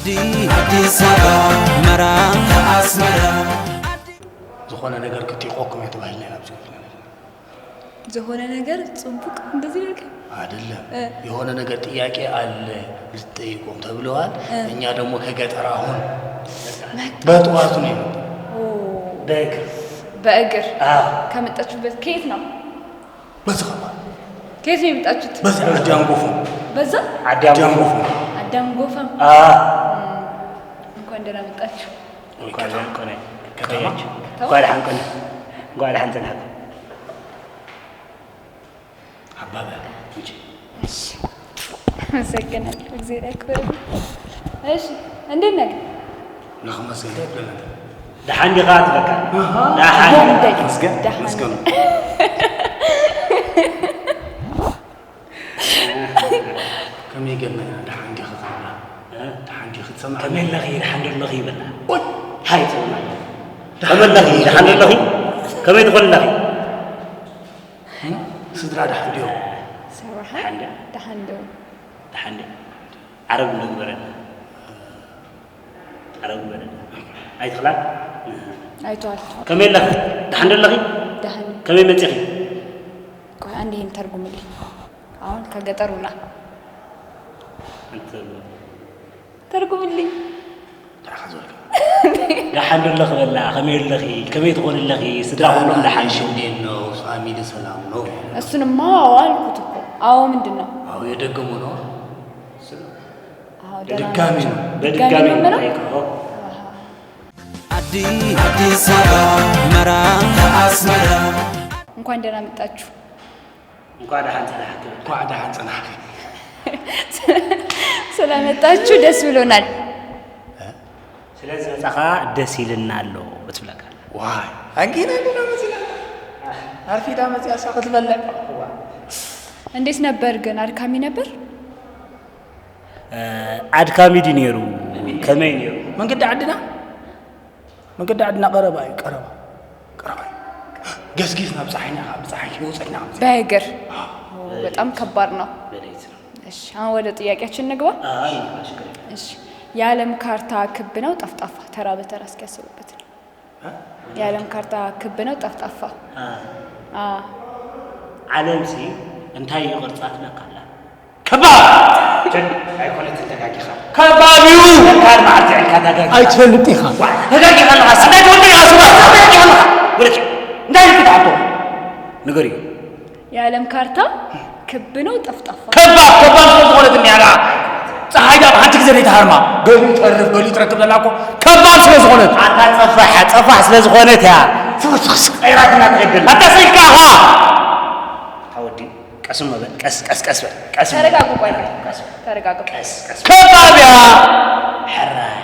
ኣዲስ ኣበባ፣ መራ፣ ኣስመራ። ዝኾነ ነገር ክጢቆኩም እየ ተባሂልና ኢና ኣብዚ ገጽና ዘለና። ዝኾነ ነገር ጽቡቕ እንደዚህ ነገር አይደለም። እ። የሆነ ነገር ጥያቄ አለ ልትጠይቁም ተብለዋል። እ። እኛ ደግሞ ከገጠር አሁን በጠዋቱ ነው የመጣው። ኦ፣ በእግር በእግር አዎ። ከመጣችሁበት ከየት ነው? በዚህ ከባቢ ከየት ነው የመጣችሁት? በዚህ አዲያንጎፎ በዛ አዲያንጎፎ አዳም ጎፋም። አዎ። እንኳን ደህና መጣችሁ። ወይ ከተማ ቆነ ከተማ እንኳን ደሓን ቆነ እንኳን ደሓን ጸናሕኩ። አባበያ እንጂ እሺ፣ አመሰግናለሁ። እግዚአብሔር ያክብርልኝ። እሺ፣ እንዴት ነህ? ንኸመስገን እንታይ ትብለና? ደሓን ዲኻ ትበካ? ደሓን እንዴት? መስገን ደሓን። መስገን ከመይ ገመና ደሓን ዲኻ ክትብላ? ደሓን ዲኻ ክትሰምዓ? ከመይ ኣለኺ ደሓን ዶ ኣለኺ ይበላ። ሃይ ትብላ። ከመይ ኣለኺ ደሓን ዶ ኣለኺ? ከመይ ትኾን ኣለኺ? ስድራ ደሓን ድዮም? ሰራሓ ደሓን ዶ? ደሓን ዶ? ደሓን ዶ? ዓረብ ንግበረና። ዓረብ ንግበረና። ኣይትኽላል? ኣይተዋል። ከመይ ኣለኺ? ደሓን ዶ ኣለኺ? ደሓን። ከመይ መጺኺ? ቆይ አንድ ይሄን ተርጉምልኝ። አሁን ከገጠሩና ኣንተ ተርጉምልኝ። ደሓን ዝበልካ ደሓን ዶ ኣለኺ በላ። ከመይ ኣለኺ? ከመይ ትኾን ኣለኺ? ስድራ ኩሎም ደሓን ሽንዴን ነው ፋሚሊ ሰላም ነው። እሱንማ አልኩት እኮ። አዎ ምንድን ነው? አዎ የደገሙ ነው። አዎ ድጋሚ ነው። ድጋሚ ነው የምለው? ጠይቀው። ኣዲ ኣዲስ ኣበባ መራ ኣስመራ እንኳን ደህና መጣችሁ። እንኳን ደሓን ጸናሕኪ። እንኳዕ ደሓን ጸናሕኪ። ስለመጣችሁ ደስ ብሎናል። ስለዚ መጻኻ ደስ ኢልና ኣሎ እትብለካ። ዋይ ኣንኪና እንዲና መጺና ኣርፊዳ መጺኣ እሳ ክትበልዕ። እንዴት ነበር ግን? አድካሚ ነበር? ኣድካሚ ድዩ ነይሩ? ከመይ ነይሩ? መንገዲ ዓድና መንገዲ ዓድና ቀረባ እዩ ቀረባ ቀረባ እዩ። ገስጊስና ብፀሓይና ብፀሓይ ወፀና በእግር በጣም ከባድ ነው። በሌሊት ነው። እሺ አሁን ወደ ጥያቄያችን እንግባ። አይ ችግር የለም። እሺ የዓለም ካርታ ክብ ነው ጠፍጣፋ? ተራ በተራ እስኪ ያስቡበት። የዓለም ካርታ ክብ ነው ጠፍጣፋ? አ፣ አ ዓለም ሲ እንታይ እዩ ቅርጻ ትለካ ኣላ? ከባብ ቸክ ኣይኮነትን ተጋጊኻ። ከባብ እዩ። ካልእ መዓልቲ ዕልካ ተጋጊኻ። ኣይትፈልጥ ኢኻ። ዋ፣ ተጋጊኻ ኣለኻ። ስንታይ ትወድቕ ኢኻ? ስንታይ ትወድቕ ኣለኻ? ወለኪ እንታይ ኢልኪ ትሓቶ? ንገሪዮ። የዓለም ካርታ ክብ ነው ጠፍጣፋ? ከባብ ከባብ ስለ ዝኾነት እኒኣ ደኣ ፀሓይ ደኣ ብሓንቲ ግዜ ዘይትሃርማ ገሊኡ ይጠርፍ ገሊኡ ትረክብ ዘላ እኮ ከባብ ስለ ዝኾነት ኣታ ጸፋሕ ጸፋሕ ስለ ዝኾነት እያ። ቀይራትና ትዕድል ኣታ ስኢልካ ኢኻ። ሓወዲ ቀስ በል ቀስ ቀስ ቀስ በል ቀስ በል። ተረጋጉ። ቆይ ተረጋጉ። ቀስ ቀስ ከባብ እያ። ሕራይ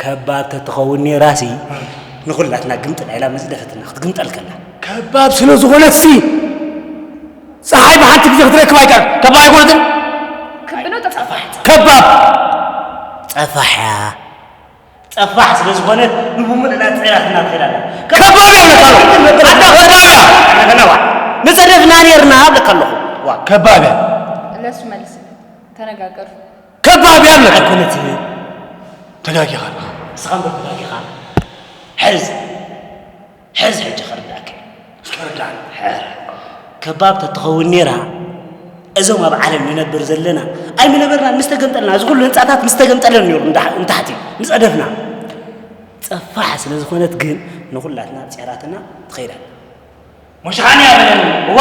ከባብ ተትኸውን ነይራሲ ንኹላትና ግምጥላ ኢላ መዝደፈትና ክትግምጠል ከላ ከባብ ስለ ዝኾነት ሲ ፀሓይ ብሓንቲ ግዜ ክትረክብ ኣይከኣል ከባብ ኣይኮነትን ክብ ነው ጠፍጣፋ? ከባብ ጸፋሕ እያ። ጸፋሕ ስለ ዝኾነት ንብምልእና ጸይራትና ትኸይድ ኣላ። ከባብ እያ ብለካ ኣለኹ ኣታ ከባብ እያ ነዋ ንጸደፍና ነርና ብለካ ኣለኹ። ዋ ከባብ እያ ለሱ መልስለት። ተነጋገሩ። ከባብ እያ ብለካ ኣይኮነትን። ተጋጊኻ ኣለኻ ንስኻ እምበር ተጋጊኻ። ሕዝ ሕዝ ሕጂ ከርዳእካ እዩ። እስከ ርዳእኒ ከባብ ተትኸውን ነይራ እዞም ኣብ ዓለም ንነብር ዘለና ኣይምነበርና ምስ ተገምጠልና እዚ ኩሉ ህንፃታት ምስ ተገምጠለን ነይሩ ንታሕቲ ምፀደፍና። ፀፋሕ ስለ ዝኾነት ግን ንኹላትና ፂዕራትና ትኸይዳል። ሞሽኻኒ እያ በለኒ እዋ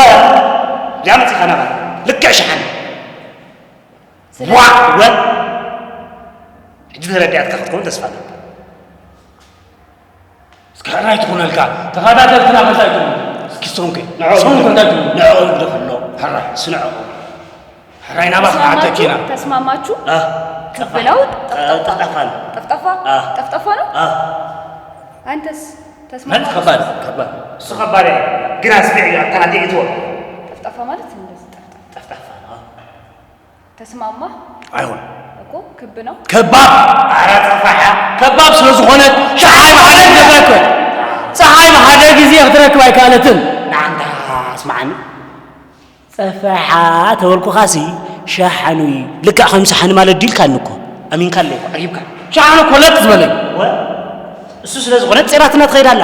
እዚኣ መፂኻ ናባ ልክዕ ሸሓኒ ስለ- ዋ ወ ሕጂ ተረዲኣትካ ክትከውን ተስፋ ገብ እስከ ሕራይ ትኹነልካ ተኸታተልትና ከንታይ ትብሉ እስኪ ሶምከ ሶምከ እንታይ ትብሉ ንዕኦም ግደፍ ኣሎ ሕራይ ስንዕኦም ሕራይ ናባኻ ዓተኪና ተስማማችሁ? አ፣ ክብ ነው ጠፍጣፋ? ጠፍጣፋ ነው። ጠፍጣፋ? አ። ጠፍጣፋ ነው? አ። አንተስ መልስ ተስማማችሁ? ከባድ ከባድ እሱ ከባድ እያ። ግን ኣስሚዕ እዩ ኣታ ኣቲ እትወ ጠፍጣፋ ማለት እንደዚህ ጠፍጣፋ። ጠፍጣፋ ነው። ተስማማ? ኣይሆን እኮ ክብ ነው። ከባብ ኧረ ጠፋሕ እያ። ከባብ ስለ ዝኾነ ፀሓይ ብሓደ ግዜ ትረክብ ፀሓይ ብሓደ ግዜ ክትረክብ ኣይከኣለትን ንዓንታ ስማዓኒ ጸፋሓ ተበልኩኻሲ ሸሓኑ እዩ። ልክዕ ከም ሰሓኒ ማለት ድዩ ኢልካኒ እኮ። ኣሚንካ ኣለይ ኣሪብካ። ሻዕኑ ኮለጥ ዝበለ። ወ-፣ እሱ ስለ ዝኾነ ጼራትና ትኸይድ ኣላ።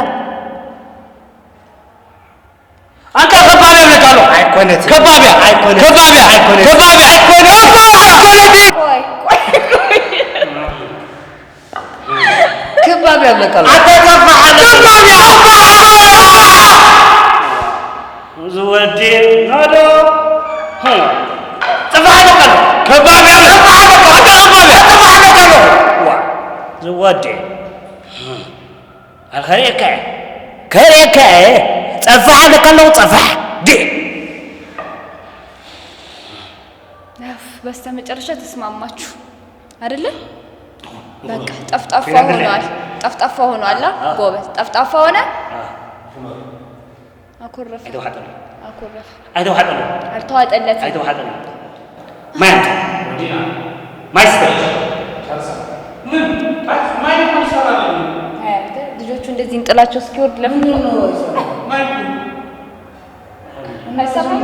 ኣንታ ከባቢ ኣለካ ኣሎ። ኣይኮነትን። ከባቢያ። ኣይኮነትን። ከባቢያ። ኣይኮነትን። ከባቢያ። ኣይኮነትን። ኣይኮነትን። ቆይ፣ ቆይ፣ ቆይ። ክባብ ያለቃል። ኣታ ጠፋሕ ኣለ። ክባብ ያ-፣ ዝወዲ ናዶ። ጠፋሕ ኣለቃል። ክባብ ያ-፣ ጠፋሕ ኣለቃል። ኣታ ክባብ ያ-፣ ጠፋሕ ኣለቃል። ዋ፣ ዝወዲ። ኣልኸሪኤካ እየ። ከሪኤካ እየ። ጸፋሕ ኣለቃ ኣለኹ፣ ጸፋሕ። ዲ-፣ ያፍ፣ በስተመጨረሻ ተስማማችሁ አይደለ? በቃ ጠፍጣፋ ሆኗል። ጠፍጣፋ ሆኗል። አ፣ አ። ጎበዝ። ጠፍጣፋ ሆነ። አ። አኮረፈ። አይተዋጠለ። አኮረፈ። አይተዋጠለ። አልተዋጠለትም። አይተዋጠለ። ማይ አምጣ። ማይ ስጠኝ። ምን? ማይ፣ ማይ እኮ ይሰራል። አይ፣ አንተ ልጆቹ እንደዚህ እንጥላቸው እስኪወርድ ለምን? ምንድን ነው ይሰራል? ማይ እኮ አይሰማም?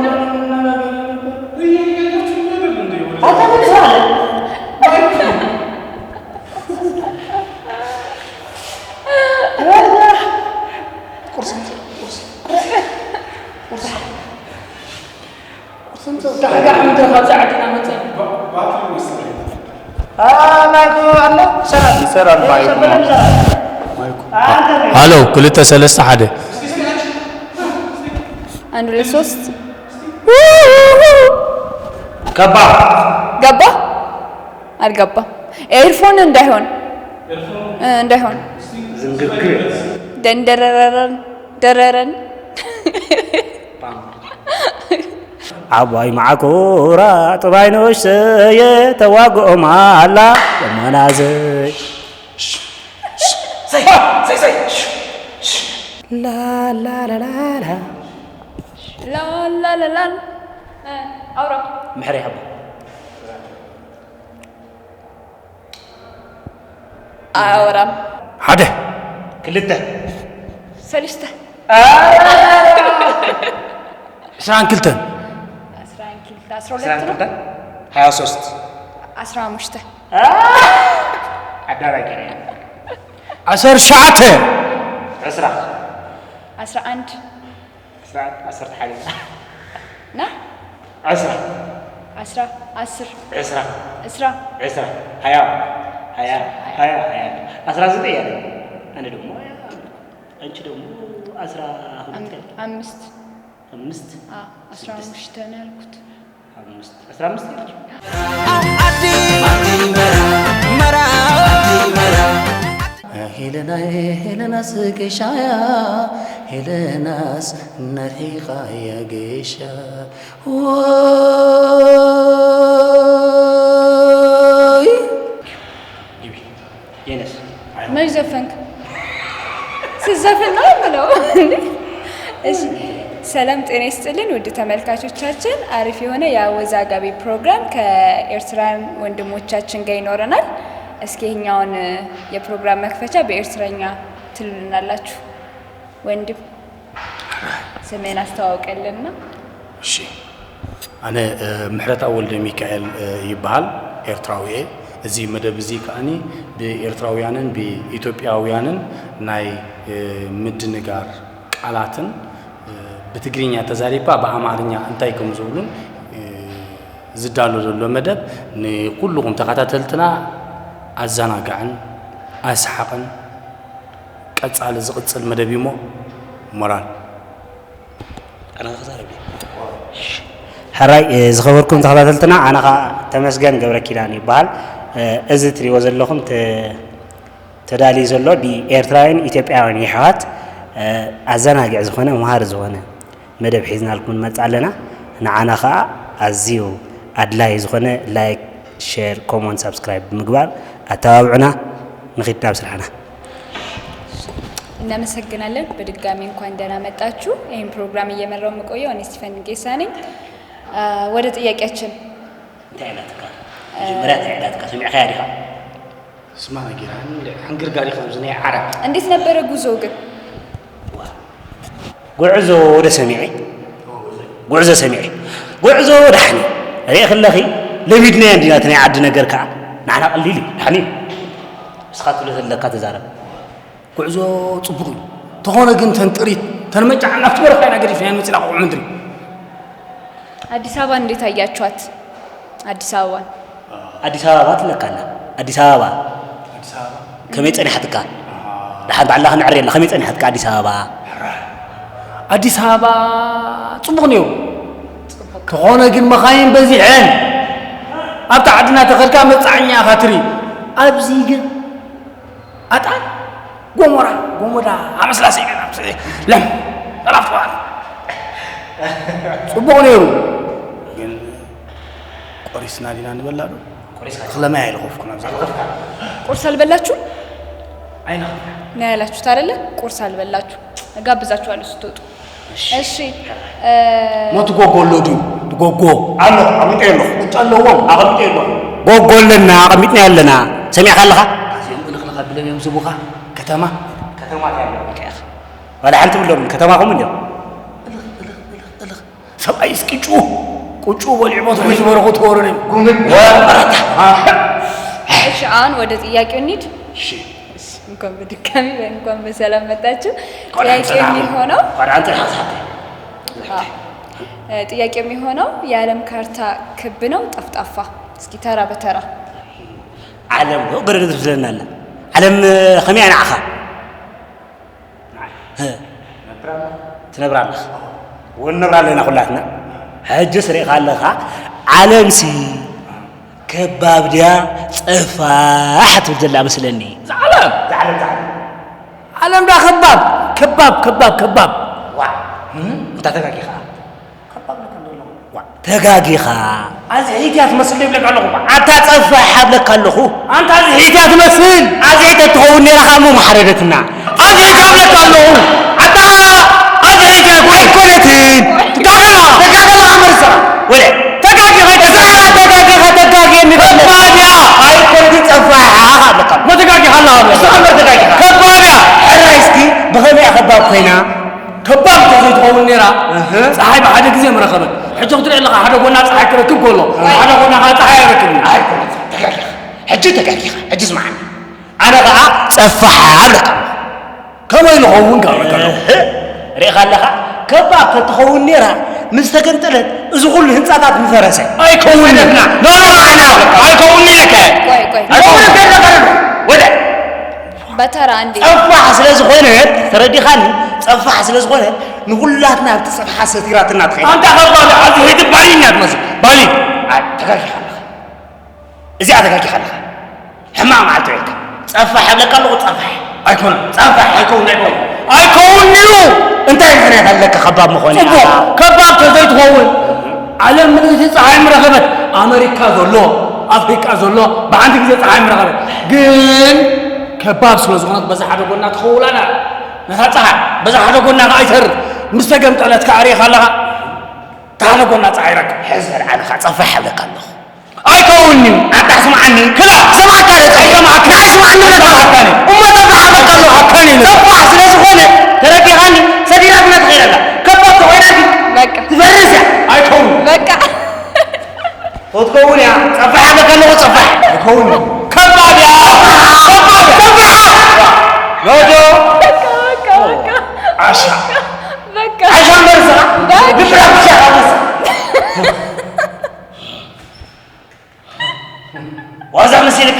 ማይኩ ኣሎ? ይሰራል። ይሰራል፣ ማይኩ። ሃሎ፣ ክልተ፣ ሰለስተ፣ ሓደ። አንድ፣ ሁለት፣ ሶስት። ገባ። ገባ? አልገባም። ኤርፎን እንዳይሆን፣ እ፣ እንዳይሆን። ዝንግግር። ደንደረረረን፣ ደረረን። ዓባይ ማዕኮራ ጥባይ ንእሽተየ ተዋግኦም ኣላ የማናዘይ። ሰይ፣ ሰይ፣ ሰይ። ላ፣ ላ፣ ላ፣ ላ፣ ላ። ላ፣ ላ፣ ላ፣ ላ። እ፣ ኣውራ። ምሕረ ይሃባ። ኣውራ። ሓደ። ክልተ። ሰለስተ። ዕስራን ክልተን። ዕስራን ክልተ፣ ዕስራን ክልተ፣ ዕስራን ክልተ። ሃያ ሶስት። ዕስራን ሓሙሽተ። ኣዳራይ ገይረ። ዓሰርተ ትሽዓተ። ዕስራ። ዓሰርተ ሓደ። ዕስራ፣ ዓሰርተ ሓደ። ና። ዕስራ። ዓስራ፣ ዓስር። ዕስራ። ዕስራ። ዕስራ። ሃያ። ሃያ። ሃያ። ሃያ። ዓስራ ዘጠኝ ያለ። ኣነ ደግሞ፣ አንቺ ደግሞ ዓስራ ሁለት። ኣም-፣ ያለ። ኣምስት። ኣምስት። አ፣ ዓሰርተ ሓሙሽተ ነው ያልኩት። ኣምስት፣ ዓሰርተ ሓሙሽተ። ኣብ ዓዲ መራ፣ መራ። ሄለናይ፣ ሄለናስ ገሻያ፣ ሄለናስ ነርሒቓያ ገሻ። ወይ። ግቢ። የነስ። መች ዘፈንክ? ስዘፍን ነው የምለው። እሺ፣ ሰላም ጤና ይስጥልን ውድ ተመልካቾቻችን፣ አሪፍ የሆነ የአወዛጋቢ ፕሮግራም ከኤርትራውያን ወንድሞቻችን ጋር ይኖረናል። እስኪ ይሄኛውን የፕሮግራም መክፈቻ በኤርትረኛ ትሉልናላችሁ። ወንድም፣ ስምህን አስተዋውቀልንና። እሺ፣ ኣነ፣ እ፣ ምሕረትኣብ ወልደ ሚካኤል፣ እ፣ ይበሃል። ኤርትራዊ እየ። እዚ መደብ እዚ ከኣኒ ብኤርትራውያንን ብኢትዮጵያውያንን ናይ፣ እ፣ ምድንጋር ቃላትን፣ እ፣ ብትግርኛ ተዛሪብካ ብኣማርኛ እንታይ ከም ዝብሉን፣ እ፣ ዝዳሎ ዘሎ መደብ ንኩልኹም ተኸታተልትና ኣዘናጋዕን ኣስሓቕን ቀጻሊ ዝቕጽል መደብ እዩ እሞ ሞራል። ኣነ ክዛረብ እየ። ሕራይ፣ እ፣ ዝኸበርኩም ተኸታተልትና፣ ኣነ ኸኣ ተመስገን ገብረኪዳን ይበሃል። እ፣ እዚ ትሪእዎ ዘለኹም ተ-፣ ተዳልዩ ዘሎ ብኤርትራውያን ኢትዮጵያውያን የሕዋት፣ እ፣ ኣዘናግዕ ዝኾነ፣ መሃሪ ዝኾነ መደብ ሒዝናልኩም ንመጽእ ኣለና። ንዓና ኸኣ ኣዝዩ ኣድላዪ ዝኾነ ላይክ፣ ሼር፣ ኮመንት፣ ሳብስክራይብ ብምግባር ኣተባብዑና። ንኺድ ናብ ስራሕና። እናመሰግናለን። በድጋሚ እንኳን ደህና መጣችሁ። ይህን ፕሮግራም እየመራው የምቆየው እኔ ስቲፈን ጌሳ ነኝ። አ፣ ወደ ጥያቄያችን። እንታይ ኢላትካ? መጀመርያ እንታይ ኢላትካ? ሰሚዕካያ ዲኻ? ስማ ነጊራ፣ እንደ ሕንግርጋሪ ከምዚ ናይ ዓረብ። እንዴት ነበረ ጉዞ ግን? ዋ። ጉዕዞ ወደ ሰሚዐ። ጉዕዞ ሰሚዐ። ጉዕዞ ዳሕኒ። ርኢኺ ኣለኺ? ለቢድናዮ እንዲና እቲ ናይ ዓዲ ነገር ከኣ። ኣና ቀሊል እዩ፣ ሓኒ። ንስኻ ትብሎ ዘለካ ተዛረብ። ጉዕዞ ጽቡቕ እዩ። ተኾነ ግን ተን ጥሪት፣ ተን መጫዕ ናብቲ በረኻ ኢና ገዲፍና ንመጺና ኣቑሑ ምድሪ። ኣዲስ ኣበባን እንዴት ኣያችኋት? ኣዲስ ኣበባን። ኣዲስ ኣበባ ትብለካ ኣላ። ኣዲስ ኣበባ ከመይ ጸኒሓትካ? ደሓን ባዕላ ክንዕር የላ። ከመይ ጸኒሓትካ ኣዲስ ኣበባ? ኣዲስ ኣበባ ጽቡቕ ነይሩ። ተኾነ ግን መኻይን በዚሐን ኣብታ ዓድና ተኸድካ መጻዓኛ ኢኻ ትርኢ። ኣብዚ ግን ኣጣል ጎሞራ ጎሞዳ ኣመስላሲ ለም ጠራፍተዋል። ጽቡቕ ነይሩ ግን ቆሪስና ዲና ንበላ ዶ? ክለማይ ኣይልኸፍኩን ኣብዚ። ቁርስ ኣልበላችሁ? ኣይና ናይ ያላችሁት አይደለ? ቁርስ አልበላችሁ። እጋብዛችኋለሁ ስትወጡ። እሺ። እ፣ ሞት ጎጎ ኣሎ ድዩ? ጎጎ ኣሎ፣ ኣቐሚጠ ኣለኹ። ቁጭ ኣለዎም። ኣቐሚጠ ኣለኹ። ጎጎ ኣለና፣ ኣቐሚጥና ኣለና። ሰሚዕካ ኣለኻ? ኣዚኦም እልኽልኽ ኣቢሎም እዮም ዝህቡኻ። ከተማ። ከተማ እንታይ ኣለዎም ከ ኢኻ? ዋላ ሓንቲ ብሎም ከተማኹም እንዲዮም። ሰብኣይስ ቅጩ ቅጩ በሊዑ ቦትሑ ዝበረኹ ተወረደ። እሺ፣ አሁን ወደ ጥያቄው እንሂድ። እሺ። እሺ፣ እንኳን በድጋሚ እንኳን በሰላም መጣችሁ። ጥያቄ የሚሆነው ቆዳን ጥራሕ ሳተ እ፣ ጥያቄ የሚሆነው የዓለም ካርታ ክብ ነው ጠፍጣፋ? እስኪ ተራ በተራ። ዓለም ዶ ገረደት ብዝለና ኣላ። ዓለም ከመይ ንዓኻ? እ፣ ትነብራ ኣለኻ። ወንነብራ ኣለና ኩላትና። ሕጅስ ርኢኻ ኣለኻ፣ ዓለምሲ ከባብ ድያ ጸፋሕ ትብል ዘላ መስለኒ። እዛ ዓለም፣ እዛ ዓለም፣ እዛ ዓለም። ዓለም ዳ ከባብ ከባብ ከባብ ከባብ። ዋ፣ እም፣ እንታ ተጋጊኻ። ዋ፣ ተጋጊኻ። ኣዝሒት እያ ትመስል ይብለካ ኣለኹ። ኣታ ጸፋሕ ኣብለካ ኣለኹ። ኣንታ ኣዝሒት እያ ትመስል። ኣዝሒት ተትኸውን ነይራ ኸኣ እሞ ምሓረደትና። ኣዝሒት ኣብለካ ኣለኹ። ኣታ ኣዝሒት እያ ትመስል። ኣይኮነትን። ትጋገኻ። ተጋገኻ መርሳ። ወለ። ተጋጊኻ፣ ተጋጊኻ፣ ተጋጊኻ፣ ተጋጊኻ፣ ተጋጊኻ። ከባብያ። ኣይኮነትን፣ ጸፋሕ ኢኻ ኣብለካ። ሞ ተጋጊኻ ኣለኻ። ንስኻ እምበር ተጋጊኻ። ከባብያ። ሕራይ እስኪ ብኸመይ እያ ከባብ ኮይና? ከባብ እንተዘይትኸውን ነይራ፣ እህ። ጸሓይ ብሓደ ግዜ ምረኸበት። ሕጂ ክትርኢ ኣለኻ፣ ሓደ ጎና ጸሓይ ክረክብ ከሎ፣ ሓደ ጎና ኸዓ ጸሓይ ኣይረክብን። ኣይኮነትን፣ ተጋጊኻ። ሕጂ ተጋጊኻ። ሕጂ ስምዓኒ። ኣነ ኸዓ ጸፋሕ ኣብለካ ኣለኹ። ከመይ ንኸውን ክብለካ ኣለኹ። እህ። ርኢኻ ኣለኻ? ከባብ ተትኸውን ነይራ፣ ምስ ተገንጠለት፣ እዚ ኹሉ ህንጻታት ምፈረሰ። ኣይከውንን። ኖ፣ ኖ፣ ኖ፣ ኖ፣ ኣይከውንን ኢለካ። ቆይ፣ ቆይ። ኣይከውንን። ወደ በተራ እንዴ? ጸፋሕ ስለ ዝኾነት፣ ተረዲኻኒ? ጸፋሕ ስለ ዝኾነት፣ ንኹላትና ኣብቲ ጸፍሓ ሰቲራትና ትኸይድ። ኣንታ ኸባቢ፣ ኣብዚ ሄድን ባሊን እያ ትመስል። ባሊን። ኣይ፣ ተጋጊኻ ኣለኻ። እዚኣ ተጋጊኻ ኣለኻ። ሕማቕ መዓልቲ ውዒልካ። ጸፋሕ እብለካ ኣለኹ፣ ጸፋሕ። ኣይኮነን። ጸፋሕ ኣይከውን፣ ኣይከውን። ኣይከውን እዩ። እንታይ ምኽንያት ኣለካ ከባብ ምኾነ? ጽቡቕ። ከባብ ተዘይትኸውን፣ ዓለም ምልእቲ ጸሓይ ምረኸበት። ኣመሪካ ዘሎ፣ ኣፍሪቃ ዘሎ፣ ብሓንቲ ግዜ ጸሓይ ምረኸበት። ግን ከባብ ስለ ዝኾነት በዛ ሓደ ጎና ትኸውን ኣላ። ነታ ጸሓይ በዛ ሓደ ጎና ከኣ ኣይተርፍ። ምስ ተገምጠለት ከኣ ርኢኻ ኣለኻ። እታ ሓደ ጎና ጸሓይ ረክብ። ሕዘር፣ ኣነ ከኣ ጸፋሕ እብለካ ኣለኹ። ኣይከውን'ዩ። ኣንታ ስምዓኒ። ክላ። ክሰምዓካ እየ። ኣይሰምዓካ። ኣይስምዓኒ ኣለካ። ኣይሰምዓካን እየ። እሞ ጸፋሕ እብለካ ኣለኹ። ኣይሰምዓካን እየ። ጸፋሕ ስለ ዝኾነ፣ ተረዲኻኒ? ሰዲራትና ትኸይድ ኣላ። ከባድ ተኾይና ግን በቃ። ትፈርስ እያ። ኣይከውንን። በቃ። ክትከውን እያ። ጸፋሕ እብለካ ኣለኹ፣ ጸፋሕ። ኣይከውንን። ከባድ እያ። ከባድ፣ ጸፋሕ። ሎጆ። በቃ፣ በቃ፣ በቃ። ዓሻ። በቃ። ዓሻ እምበር እዛ። በቃ። ግብራ ብቻ። ዋዛ መሲልካ።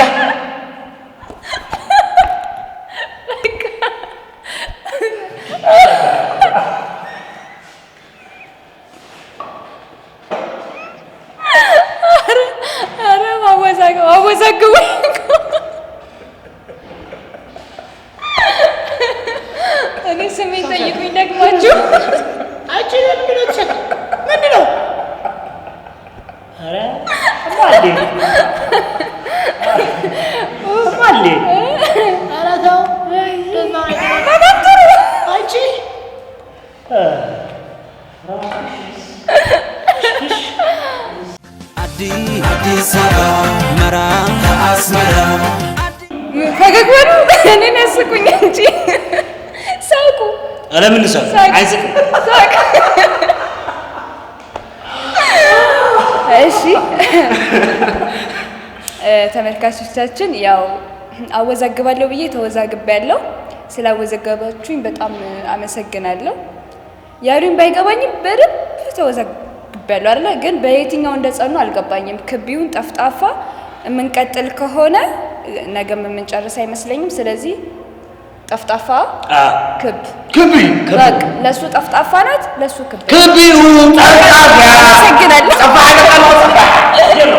ኧረ ማወዛገብ አወዛግቡኝ እኮ። እኔ ስሜን ጠይቁኝ ደግማችሁ። አንቺ ለምንድን ነው ትሰጥ? ምንድን ነው? ኧረ እማ እንዴ? እማ እንዴ? ኧረ ተው። በጣም ጥሩ። አንቺ አዲ አዲስ አበባ መራ ከአስመራ ፈገግ በሉ። እኔን ያስቁኝ እንጂ ሳቁ። ኧረ ምን ሰው ሳቅ። አይስቅም። ሳቅ። እሺ እ፣ ተመልካቾቻችን፣ ያው አወዛግባለሁ ብዬ ተወዛግቤያለሁ። ስላወዛገባችሁኝ በጣም አመሰግናለሁ። ያሉኝ ባይገባኝም በደንብ ተወዛግቤያለሁ አይደለ? ግን በየትኛው እንደጸኑ አልገባኝም። ክብ ይሁን ጠፍጣፋ የምንቀጥል ከሆነ ነገም የምንጨርስ አይመስለኝም። ስለዚህ ጠፍጣፋ አ፣ ክብ ክብ እዩ፣ ክብ። በቃ ለሱ ጠፍጣፋ ናት፣ ለሱ ክብ። ክብ እዩ፣ ጠፍጣፋ። አመሰግናለሁ። ጠፋ፣ ጠፋ፣ ጠፋ።